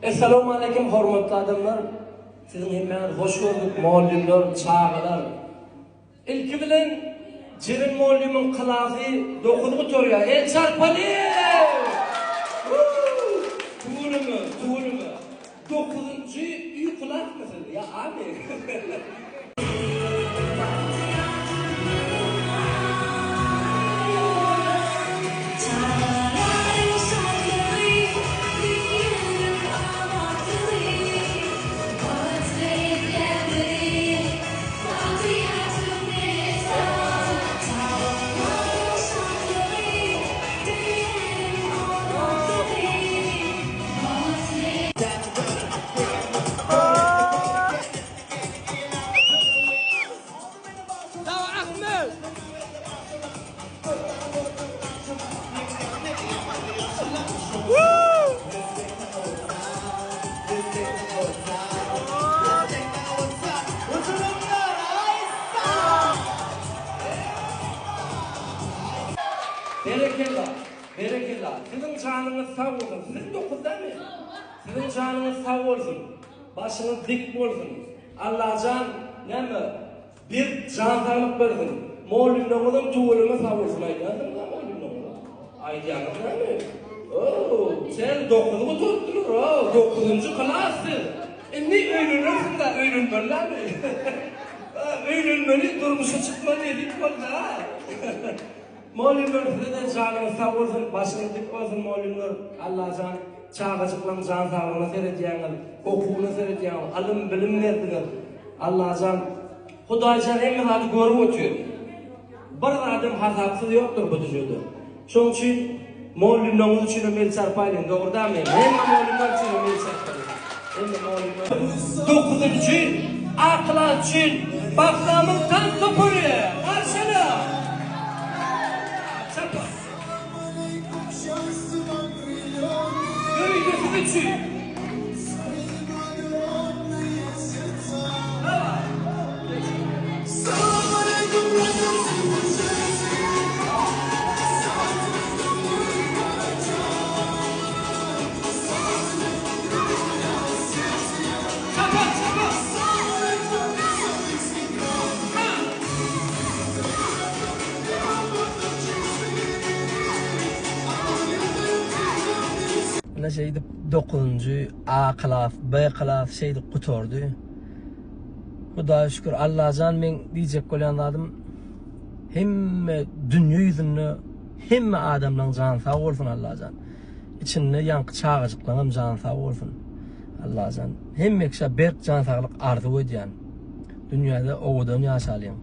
Essalawmaleýkim hormatly adamlar. Siziň hemmäňizi hoş gördük, mugallymlar, çagalar. Ilki bilen Jeren mugallymyň klasy 9 gutarýar. El çarpaly! Tüweleme, tüweleme. Dokuzynjy Ü klasmy siz ýa A-my? Çagalaryň şatlygy, dünýäniň abatlygy, Bagtly edýär bizi bagtyýar Türkmenistan. Çagalaryň şatlygy, dünýäniň abatlygy, Bagtly. Berekella, berekella. Siziň janyňyz sag bolsun. Siz dokuzdamy? Siziň janyňyz sag bolsun. Başyňyz dik bolsun. Allajan näme berk jan saglyk bersin. Mugallymlaryňyzam tüweleme sag bolsun aýdýansyňyz-a mugallymlaryňyza. Aýdýaňyz näme? Oo, sen dokuzy gutartdylar-ow, dokuzynjy klas siz. Indi öýlenersiň-dä, öýlenmeli dälmi? Öýlenmeli, durmuşa çykmaly diýip boldy-a. Mugallymlar size-de janyňyz sag bolsun, başyňyz dik bolsun mugallymlar. Allajan çagajyklaň jan saglygyna seredýäňiz, okuwyna seredýäňiz, ylym bilim berdiňiz. Allajan Hudaýjan hemme zady görüp otyr. Bir zadam hasapsyz ýokdur bu dünýede. Şoň üçin mugallymlaryňyz üçin hem el çarpaýlyň, dogry dälmi? Hemme mugallymlar üçin hem el çarpalyň. Hemme mugallymlar. Dokuzynjy A klas üçin Baglamyň tans topary garşyla! Çapa. Ýörite siz üçin. Çapa, çapa. Ine şeýdip dokuzynjy A klas, B klas şeýdip gutardy. Hudaýa şükür Allajan meň diýjek bolýan zadym hemme dünýe ýüzünde hemme adamlaň jany sag bolsun Allajan. Içinde ýaňky çagajyklaňam jany sag bolsun. Allajan hemme kişä berk jan saglyk arzuw edýän. Dünýäde owadan ýaşalyň.